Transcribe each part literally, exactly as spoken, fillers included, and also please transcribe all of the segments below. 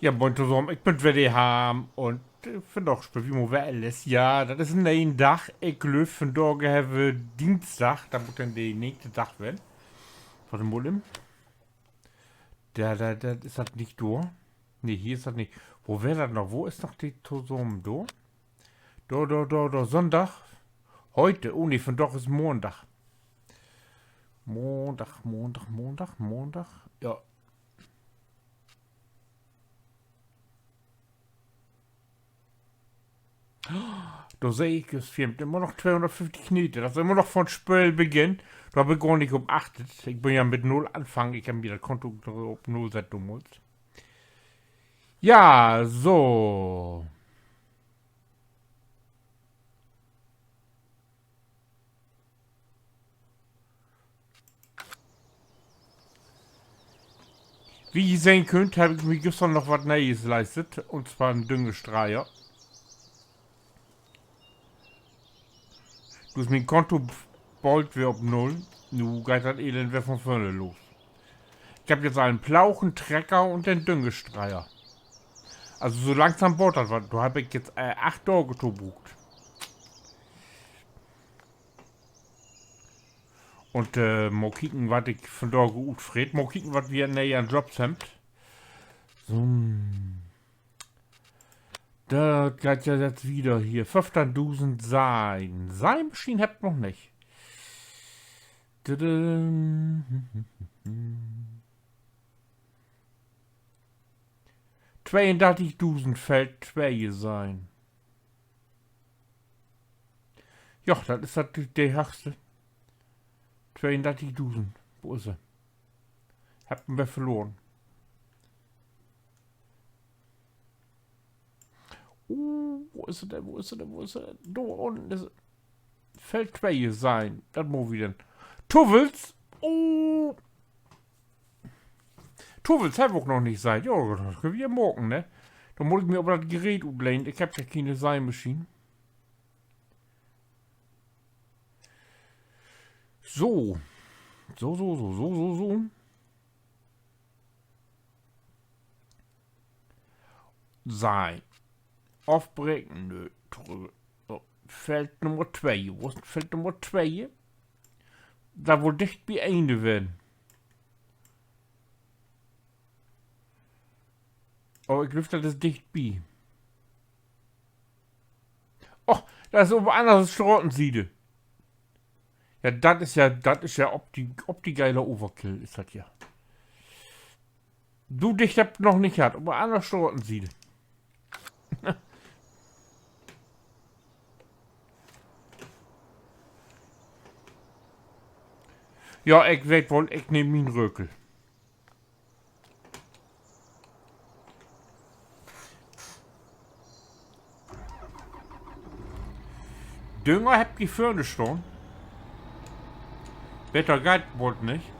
Ja, moin tosamen, ik bün weer de Harm un, äh, vandaag speelt wi mal weer Alice. Ja, dat is en ne'en Dag. Ik glööv, vandaag hebbt wi Dingsdag, dat mutt denn de negente Dag ween. Wacht mal even. Dor, dor, dat is dat nich dor. Nee, hier is dat nich. Wo weer dat noch? Wo is noch de tosamen dor? Dor, dor, dor, dor, Sünndag. Heute. Oh nee, vandaag is Maandag. Maandag, Maandag, Maandag, Maandag. Ja. Dor seh ik, es fehlt immer noch tweehunnertföfftig Knete. Dat is immer noch von Speelbeginn. Dor heff ik gor nich op achtet. Ik bün ja mit null anfangen. Ik heff mi dat Konto op null sett domals. Ja, so. Wie ji sehn köönt, heff ik mi güstern noch wat Nee'es leistet, un zwar en Düngestreier. Nu is mien Konto bold weer op null. Nu geiht dat Elend weer von vörne los. Ik heff jetzt al en Ploog, en Trecker un den Düngestreier. Also so langsam boot dat wat. Dor heff ik jetzt, äh, acht Daag to bruukt. Un, äh, mal kieken, wat ik vandaag utfreet. Mal kieken, wat wi ne'e Jobs hebbt. So. Dat geiht ja jetzt wieder hier. Föfteihndusend Seihen. Seimaschien heff ik noch nich. Tudum. Tweeundartigdusend, Feld twee Seihen. Ja, dat is dat de, de höchste. Tweeundartigdusend. Wo is he? Heff em weer verloren. Uh, wo is he denn? Wo is he denn? Wo is he denn? Dor ünnen is he. Feld twee Seihen. Dat mutt wi denn. Tuffels. Uh. Tuffels heff ik ok noch nich seiht. Ja, dat köönt wi ja maken, ne? Denn mutt ik mi aver dat Gerät utlehnen. Ik heff ja kene Seimaschien. So. So, so, so. Seihen. Ofbreken, nö, trügg. So, Feld Nummer twee. Wo is Feld Nummer twee? Dat wull dicht bi een ween. Oh, ik glööv, dat is dicht bi. Och, dat is op de anner Stratensiede. Ja, dat is ja, dat is ja op de, op de geile Overkill is dat ja. So dicht heff ik noch nich hatt, op de anner Stratensiede. Ja, ik weet woll, ik nehm mien Rökel. Dünger hebb ik vörn stahn. Beter geiht woll nich.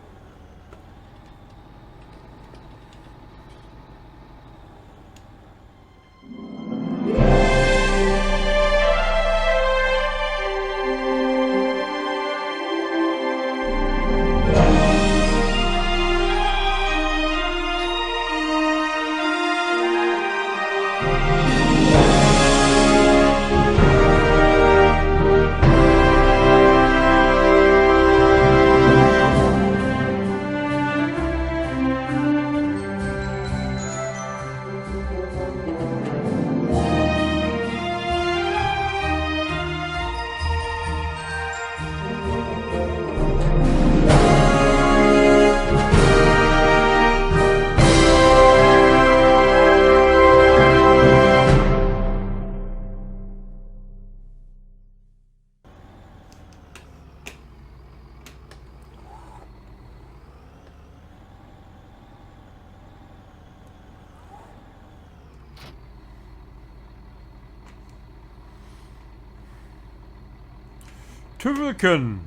Tüffelken.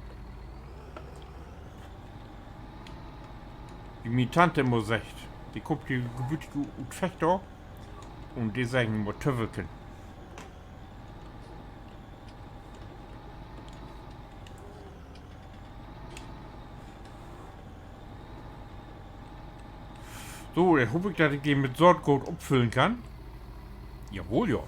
Wie mien Tante immer seggt, de kummt hier gebürtig ut Vechta. Un de seggt immer Tüffelken. So, denn hoop ik, dat ik de mit Saatgoot opfüllen kann. Jawoll, ja.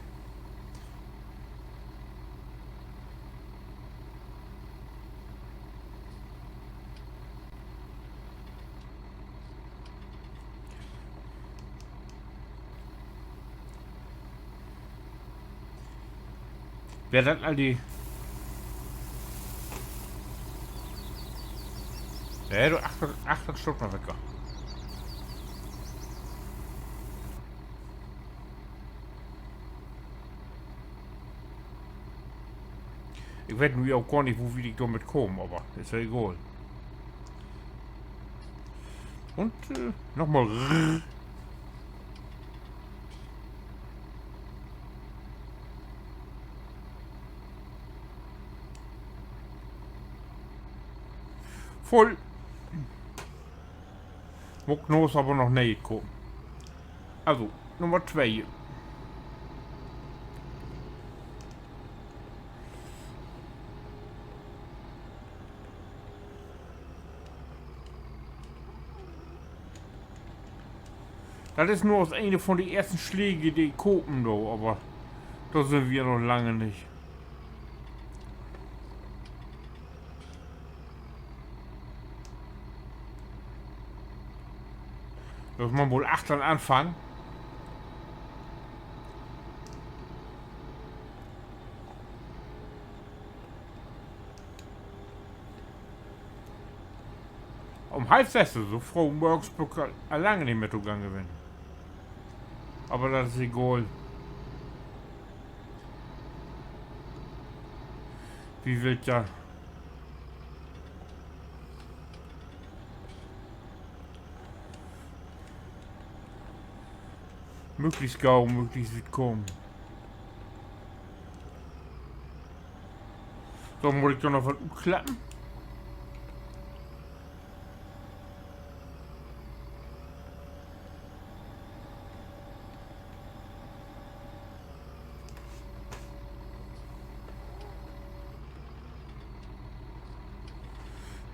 Weer dat al de, nee, du, achter, achter staht noch wecker. Ik weet nu ok gor nich, wo wiet ik dormit kaam, aver is ja egal. Un, äh, nochmal. Vull. Mutt nu aver noch nee kamen. Also, Nummer twee. Dat is nu as een von de eersten Släge, de ik kopen do, aver dor sünd wi noch lange nich. Dor mutt man woll achtern anfangen. Üm half sess, so fröh morgens bün ik al lange nich mehr togangen ween. Aver dat is egal. Wi willt ja möglichst gau, möglichst wiet kamen. So, mutt ik dor noch wat utklappen?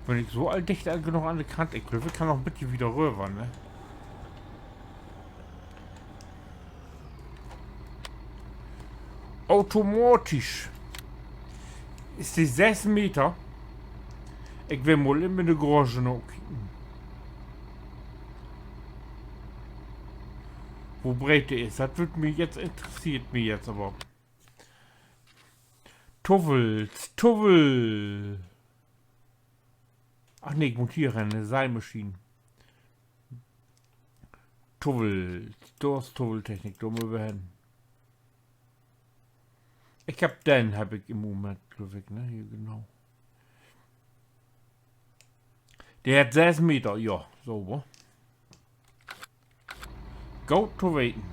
Bün ik so al dicht an, noch an de Kant? Ik glööv, ik kann noch en beten wieder röver, ne? Automatisch. Is de söss Meter? Ik will mal in de Garage nakieken, wo breet de is. Dat wöör mi jetzt, interesseert mi jetzt aver. Tuffels, Tuffel. Ach nee, ik mutt hier hen, de Seimaschien. Tuffel, dor is Tuffeltechnik, dor mööt wi hen. Ik hebb den, hebb ik in'n Moment, glööv ik, ne? Hier, genau. De hett söss Meter, ja, sauber. Goot to weten.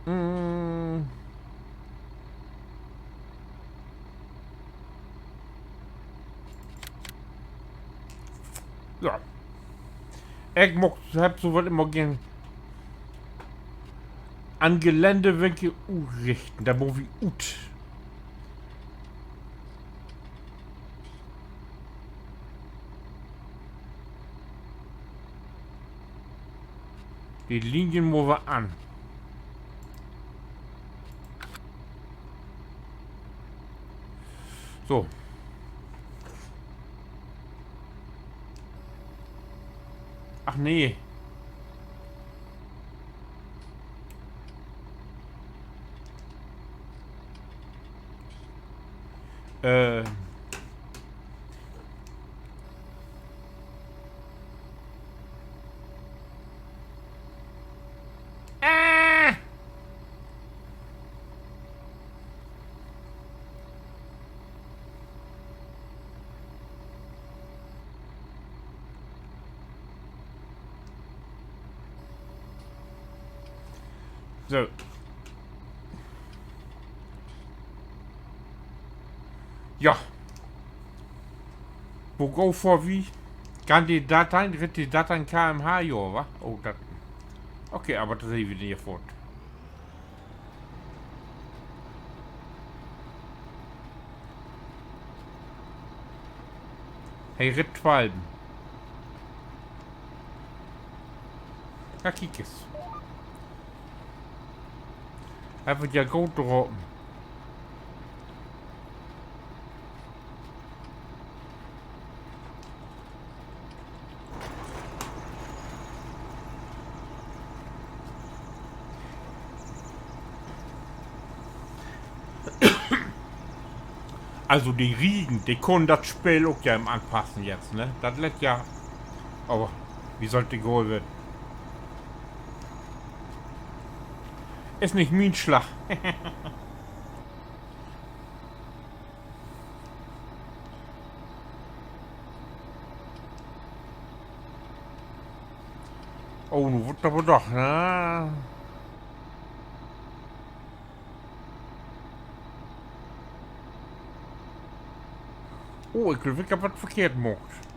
Mm. Ja. Ik maak, hebb so wat immer geern an Geländewinkel utrichten. Dor mutt wi ut. De Linien mutt wi an. So. Ach nee. Äh. Ah! So. Ja. Wo gau fohr wi? Kann de dat denn, ritt de dat denn K M H, ja, wa? Oh, dat. Okay, aver dat sehn wi denn ja foort. He ritt twalven. Na, kiek es. Hett wi ja goot drapen. Also, de Riegen, de kunnen dat Speel ok ja even anpassen jetzt, ne? Dat lett ja, aver wi söllt de Goal winnen. Is nich mien Slag. Oh, nu word dat aver doch, ne? Oh, ik glööv, ik heff wat verkehrt maakt.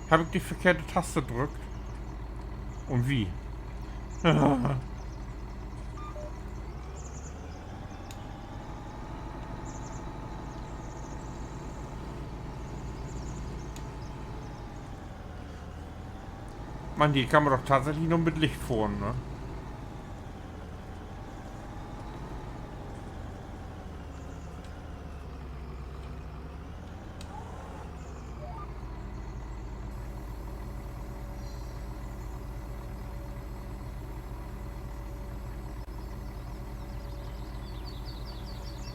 Heff ik de verkehrte Taste drückt? Un wo? Man, hier kann man doch tatsächlich noch mit Licht fohren, ne?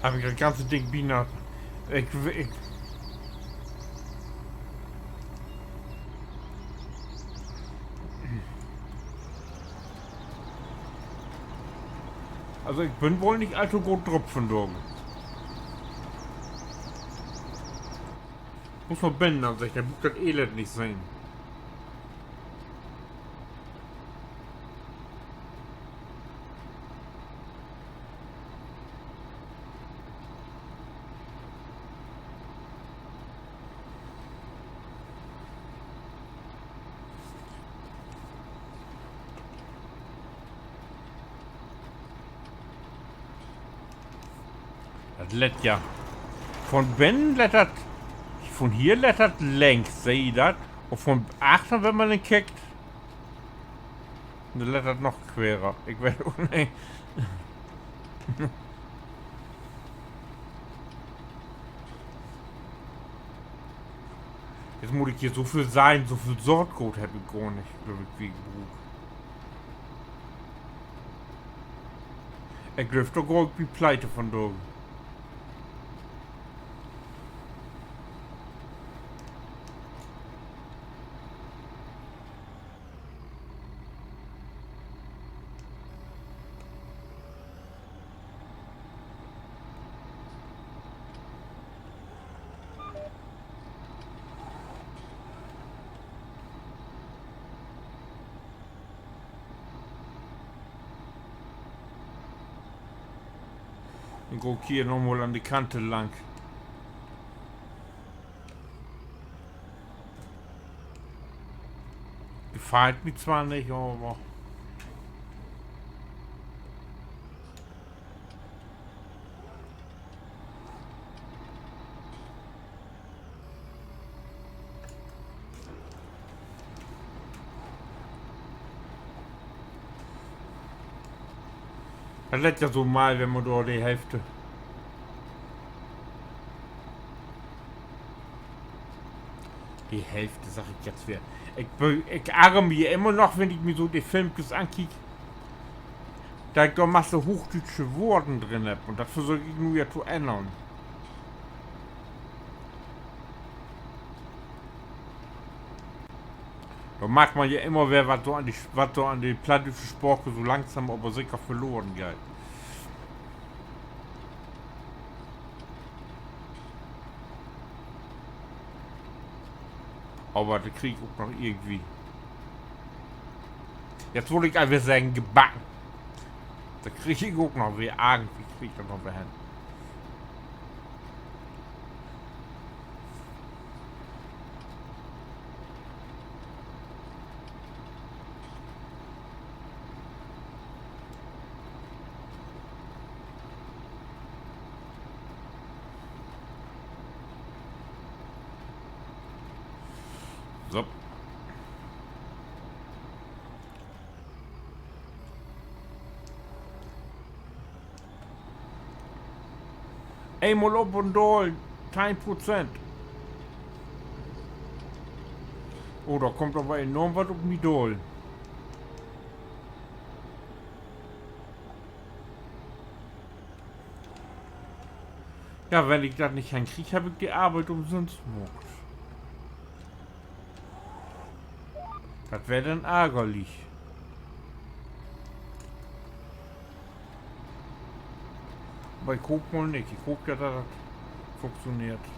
Heff ik dat ganze Ding binah, ik, ik, also, ik bün woll nich all to goot drop vundaag. Muss man binnen an sik, denn mutt ik dat Elend nich sehn. Dat lett ja. Vun binnen lett dat, vun hier lett dat längs, seht ji dat? Un vun achtern, wenn man denn kickt, denn lett dat noch querer. Ik weet ok nich. Nu mutt ik hier so veel seien, so veel Saatgoot heff ik gor nich, glööv ik, wie ik bruuk. Ik glööv, dor gah ik bi pleite vundaag. Denn gah ik hier noch mal an de Kant lang. Gefallt mi zwar nich, aver dat lett ja so mal, wenn man dor de Hälfte, de Hälfte, segg ik jetzt weer. Ik bü-, ik arger mi immer noch, wenn ik mi so de Filmkes ankiek, dat ik dor masse hoochdüütsche Woorden drin hebb. Un dat versöök ik nu ja to ännern. Dor markt man ja immer weer, wat so an de, wat so an de plattdüütsche Sprake so langsam aver seker verloren geiht. Aver dat krieg ik ok noch irgendwie. Jetzt wull ik al weer seggen, gebacken. Dat krieg ik ok noch weer, irgendwie krieg ik dat noch weer hen. So. Eenmal op un daal, teihn Prozent. Oh, dor kummt aver enorm wat op mi daal. Ja, wenn ik dat nich henkrieg, heff ik de Arbeit umsünst maakt. Dat weer denn argerlich. Aver ik hoop mal nich. Ik hoop ja, dat dat funktioneert.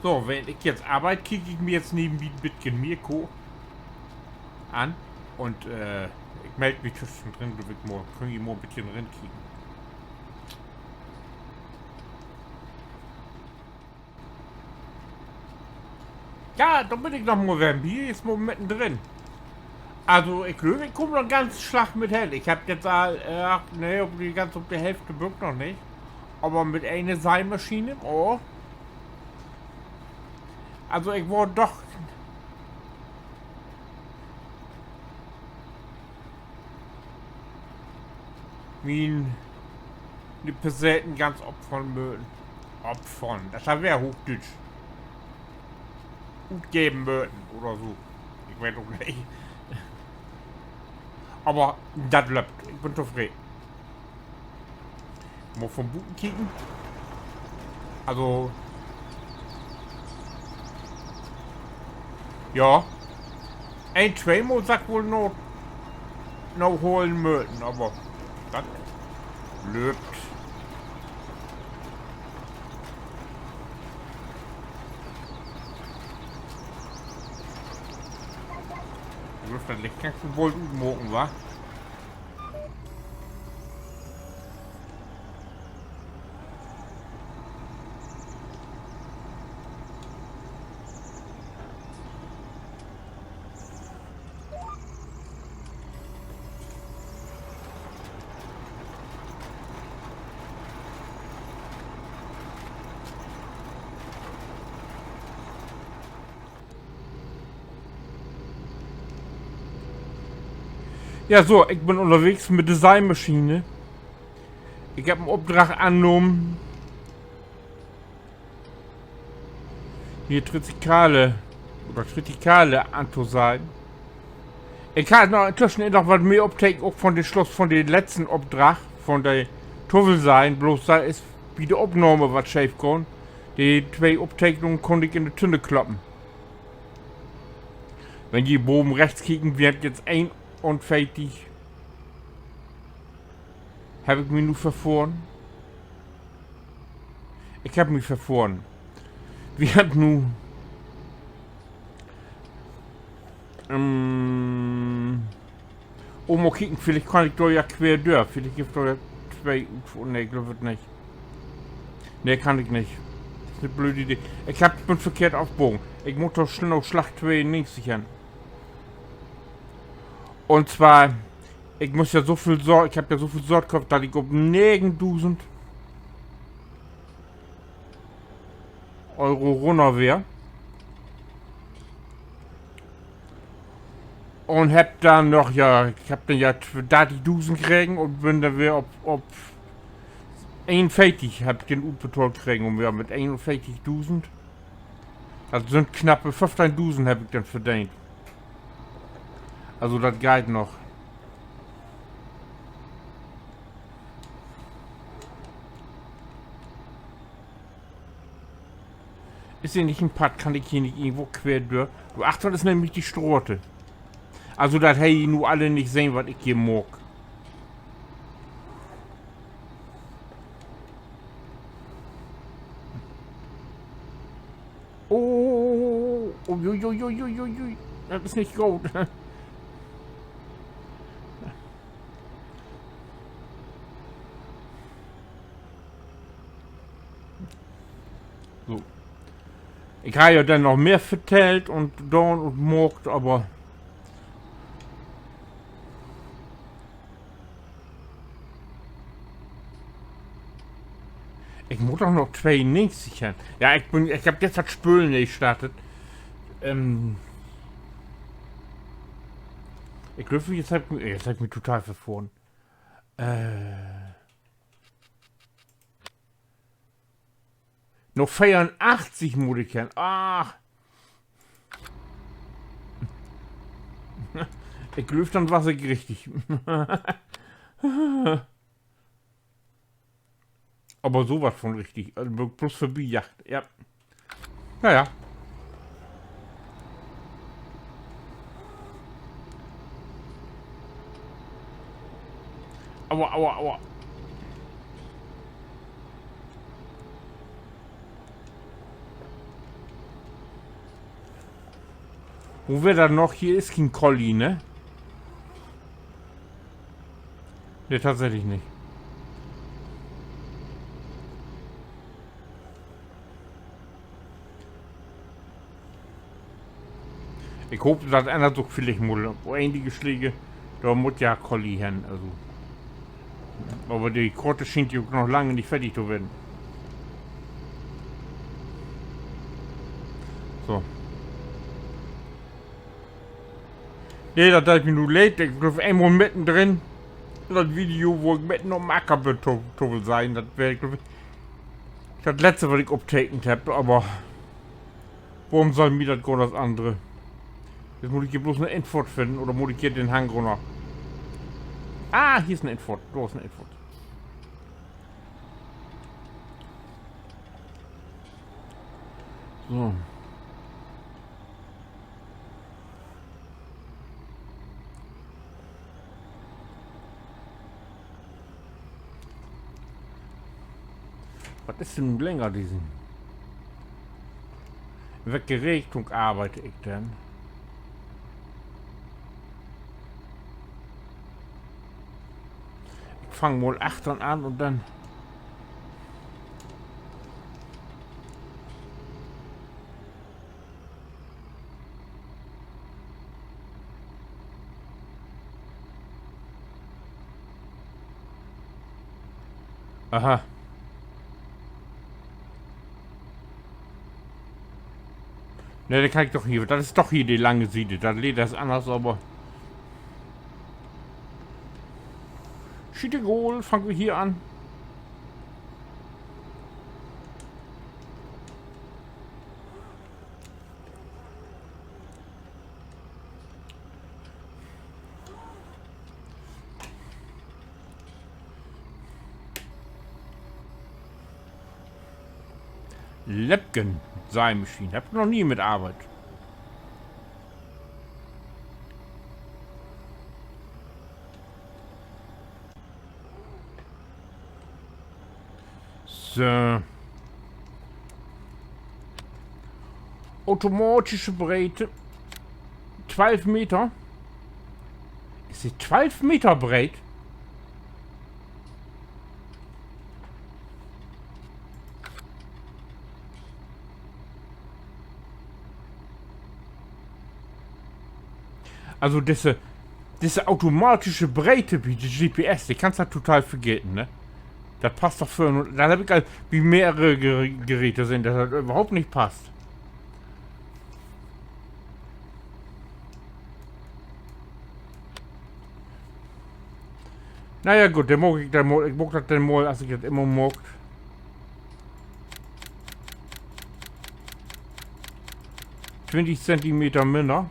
So, wenn ik jetzt arbeid, kiek ik mi jetzt nevenbi en beten Mirko an. Un, äh, ik meld mi tüschendrin, glööv ik mal. Köönt ji mal en beten rinkieken. Ja, dor bün ik noch mal weer. Hier is mal middendrin. Also, ik glööv, ik kumm noch ganz slag mit hen. Ik hebb jetzt al, äh, nee, op de, ganz op de Hälfte bün ik noch nich. Aver mit ene Seimaschien, oh. Also, ik word doch mien, de Passetten ganz opfern möten. Opfern, dat weer Hoochdüütsch. Utgeven möten oder so. Ik weet ok nich. Aver dat löppt. Ik bün tofreden. Mal von buten kieken. Also, ja. Een, tweemal sall ik woll no, noholen möten, aver dat löppt. Ik glööv, dat Licht kann ik woll utmaken, wa? Ja, so, ik bün ünnerwegens mit de Seimaschien. Ik hebb en Opdrag annahmen, hier twintig Kale oder twintig Kale antoseien. Ik harr noch intüschen noch wat mehr Opteken, ok von de Sluss von de letzten Opdrag, von de Tuffelseihen, bloots dat is bi de Opnahme wat scheef gahn. De twee Opteknungen kunn ik in de Tünne kloppen. Wenn ji boven rechts kieken, wi hebbt jetzt eenunveertig, hebb ik mi nu verfohren? Ik hebb mi verfohren. Wi hebbt nu, ähm, oh, mal kieken, villicht kann ik dor ja quer dör. Villicht gifft dor ja twee ut-, nee, ik glööv dat nich. Nee, kann ik nich. Dat is 'ne blöde Idee. Ik hebb, bün verkehrt afbagen. Ik mutt doch sl-, na Slag tweeunnegenzig hen. Un zwar, ik muss ja so veel Soort, ik hebb ja so veel Soort köfft, dat ik op negendusend Euro rünner weer. Un hebb denn noch, ja, ik hebb denn ja tw-, dartigdusend kregen un bün denn weer op, op eenunveertig hebb ik denn utbetahlt kregen un weer mit eenunveertigdusend. Dat sünd knappe föfteihndusend hebb ik denn verdeent. Also, dat geiht noch. Is hier nich en Padd? Kann ik hier nich irgendwo quer dör? Dor achtern is nämlich de Strate. Also, dat hebbt ji nu alle nich sehn, wat ik hier maak. Oh, uiuiuiuiui. Dat is nich goot. Ik harr ja denn noch mehr vertellt un daan un maakt, aver ik mutt doch noch tweeunnegentig hebben. Ja, ik bün, ik heff jetzt dat Spööl neet startet. Ähm, ik glööv, jetzt heff ik mi, jetzt heff ik mi total verfohren. Äh. Noch veerunachtzig mutt ik hebben. Ach. Ik glööv, denn was ik richtig. Aver so wat von richtig. Also, bl-, blots vörbijaagt. Ja. Na ja. Aua, aua, aua. Wo weer dat noch? Hier is keen Kolli, ne? Nee, tatsächlich nich. Ik hoop, dat ännert sik villicht mal. Enige Släge, dor mutt ja Kolli hen, also. Aver de Koort schient ja ok noch lange nich fardig to ween. So. Nee, dat deit mi nu leed. Ik glööv, eenmal middendrin in dat Video, wo ik midden op'n Acker bün, to, to sehn. Dat weer, glööv ik, dat letzte, wat ik optekent heff, aver worüm sall mi dat gahn as annere? Nu mutt ik hier blots 'ne Infohrt finnen, oder mutt ik hier den Hang rünner? Ah, hier is 'ne Infohrt. Dor is 'ne Infohrt. So. Wat is denn nu länger, dissen? In welke Richtung arbeid ik denn? Ik fang mal achtern an un denn Aha. Nee, denn kann ik doch hier, dat is doch hier de lange Siet. Dat Leder is anners, aver schietegal, fangt wi hier an. Lepken, Seimaschien. Heff ik noch nie mit arbeidt. So. Automatische Breite. Twölf Meter. Is de twölf Meter breet? Also disse, disse automatische Breite bi de G P S, de kannst dat total vergeten, ne? Dat passt doch för, dat heff ik al bi mehrere Ger-, Geräte sehn, dat dat överhaupt nich passt. Na ja, goot, denn maak ik denn mal, ik maak dat denn mal, as ik dat immer maak. Twintig Zentimeter minner.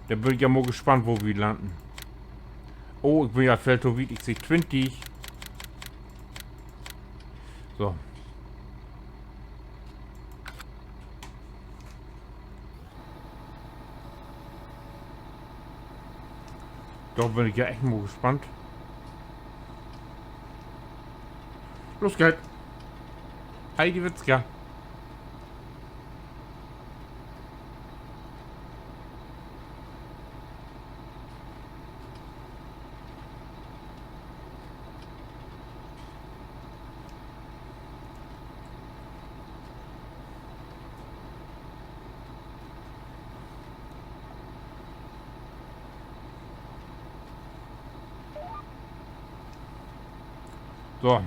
Denn bün ik ja mal gespannt, wo wi landen. Oh, ik bün ja veel to wiet, ik seh twintig. So. Dor bün ik ja echt mal gespannt. Los geiht. Heidewitzka. So.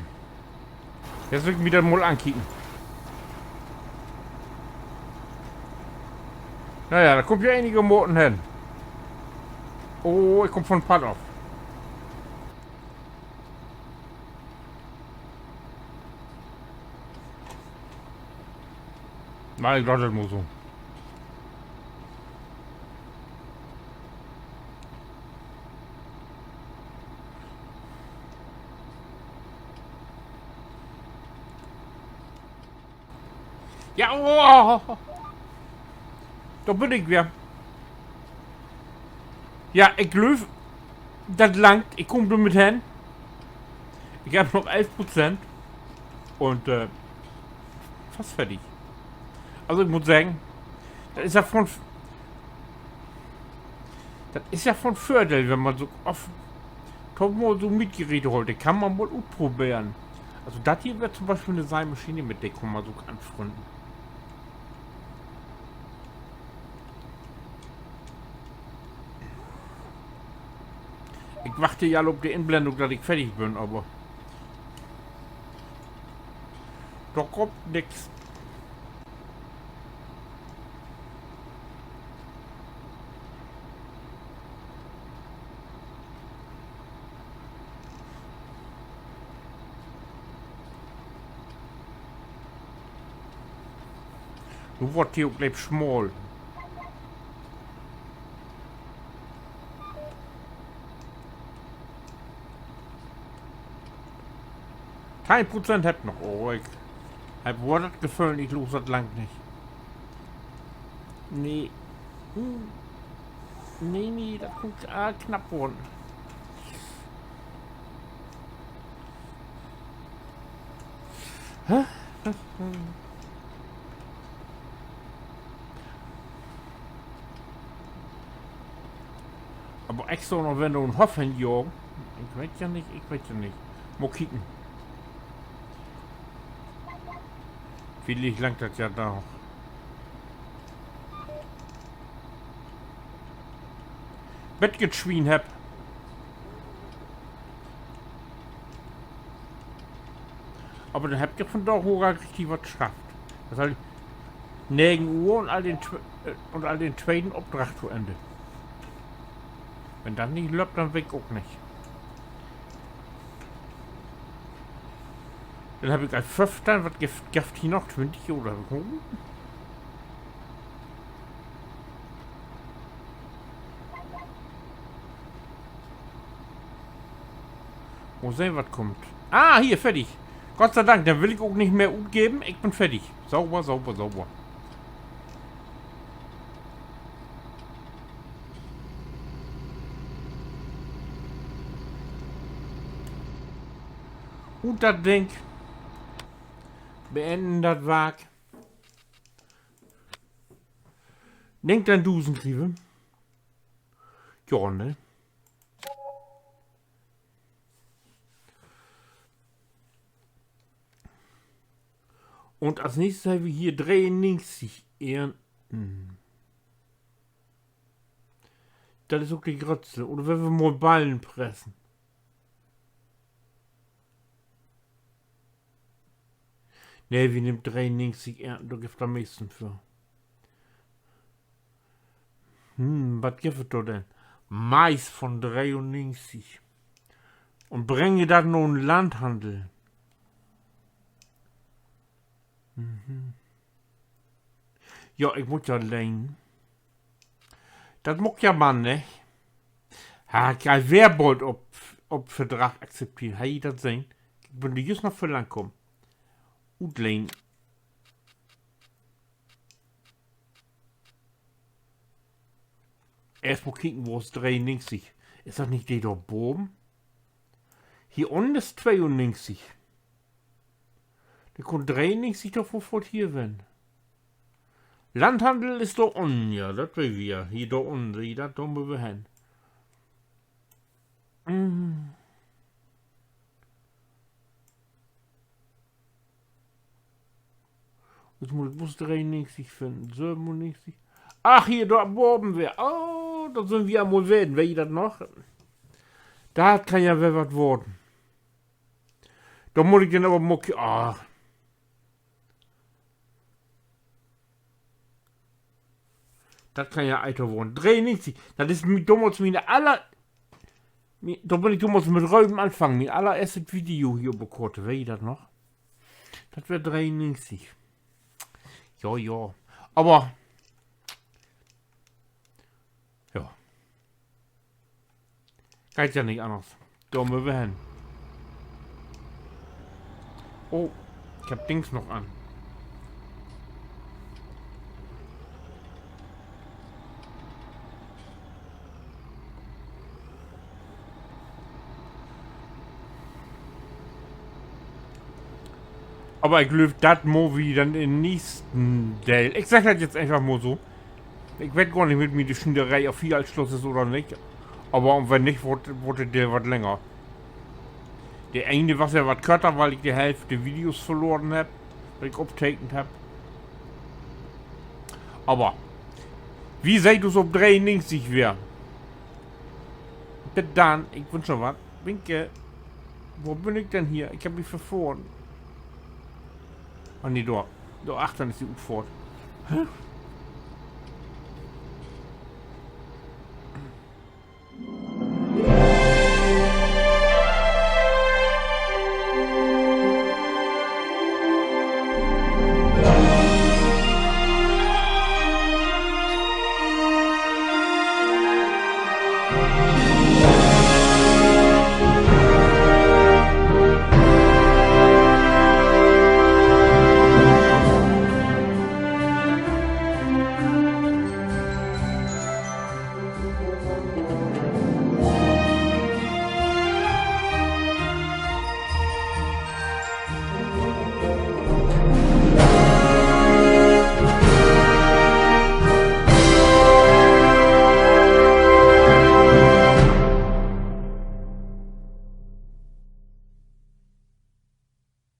Nu will ik mi dat mal ankieken. Na ja, dat kummt ja enigermaten hen. Oh, ik kumm von Padd af. Na, ik laat dat mal so. Ja, oh. Dor bün ik weer. Ja, ik glööv, dat langt. Ik kumm dor mit hen. Ik heff noch elf Prozent. Un, äh, fast fertig. Also, ik mutt seggen, dat is ja von, dat is ja von Vördeel, wenn man so oft, doch mal so Mietgeräte hoolt. De kann man mal utproberen. Also, dat hier weer to'n Bispeel 'ne Seimaschine, mit de kunn man sik anfrünnen. Ik wacht hier al op de Inblendung, dat ik fertig bün, aver dor kummt nix. Nu word 't hier ok leep smaal. Teihn Prozent hebb ik noch. Oh, ik hebb woll dat Geföhl, ik glööv, dat langt nich. Nee. Hm. Nee, nee, dat kunn, ah, knapp worrn. Aver extra noch wedder na'n Hoff hen jagen. Ik weet ja nich, ik weet ja nich. Mal kieken. Villicht langt dat ja doch. Bet ik dat Swien hebb. Aver denn hebb ik vandaag ok al richtig wat schafft. Dat is al negen Uhr un al den twe-, äh, un al den tweten Opdrag to Enn. Wenn dat nich löppt, denn weet ik ok nich. Denn hebb ik al föffteihn, wat gifft, gifft hier noch twintig oder so? Mal sehn, wat kummt. Ah, hier, fertig. Gott sei Dank, denn will ik ok nich mehr utgeven. Ik bün fertig. Sauber, sauber, sauber. Ut dat Ding. Beenden dat Wark. Denk an dusend Lieve. Jo, ne? Un as nächstes hebbt wi hier dreeunnegentig Ehrten. Dat is ok de gröttste. Oder wüllt wi mal Ballen pressen? Nee, wi nehmt dreeunnegentig Ehrten, dor gifft dat meisten för. Hm, wat gifft dat dor denn? Mais von dreeunnegentig. Un bringe dat na'n Landhandel. Mhm. Ja, ik mutt ja lehnen. Dat mutt ja man, ne? Ha, ik weer bold op, op Verdrag akzepteren. Hebbt ji dat sehn? Ik bün dor jüst noch vör lang kamen. Utlehnen. Eerst mal kieken, wo is dreeunnegentig? Is dat nich de dor baven? Hier ünnen is tweeunnegentig. Denn kunn dreeunnegentig doch woll foorts hier ween. Landhandel is dor ünnen, ja, dat weet wi ja. Hier dor ünnen, seht ji dat, dor mööt wi hen. Mm. Nu mutt ik blots dreeunnegentig finnen. Sövenunnegentig. Ach, hier, dor baven weer. Oh, dor sünd wi al mal ween. Weet ji dat noch? Dat kann ja weer wat worrn. Dor mutt ik denn aver mal ki-, ah. Dat kann ja eiter worrn. Dreeunnegentig. Dat is mi-, domals mien aller-, mi-, dor bün ik domals mit Röven anfangen. Mien allereerste Video hier op de Koort. Weet ji dat noch? Dat weer dreeunnegentig. Ja, ja. Aver, ja. Geiht ja nich anners. Dor mööt wi hen. Oh, ik heff Dings noch an. Aver ik glööv, dat maakt wi denn in'n nächsten Deel. Ik segg dat jetzt eenfach mal so. Ik weet gor nich mit mi de Schneideree, of hier al Sluss is oder nich. Aver wenn nich, word, word de Deel wat länger. De ene was ja wat körter, wiel ik de Hälfte Videos verloren hebb, wat ik optekent hebb. Aver wi seht us op dreeunnegentig weer. Bit dann, ik wünsch jo wat. Winke. Wo bün ik denn hier? Ik heff mi verfohren. Ah, nee, dor. Dor achtern is de Utfohrt.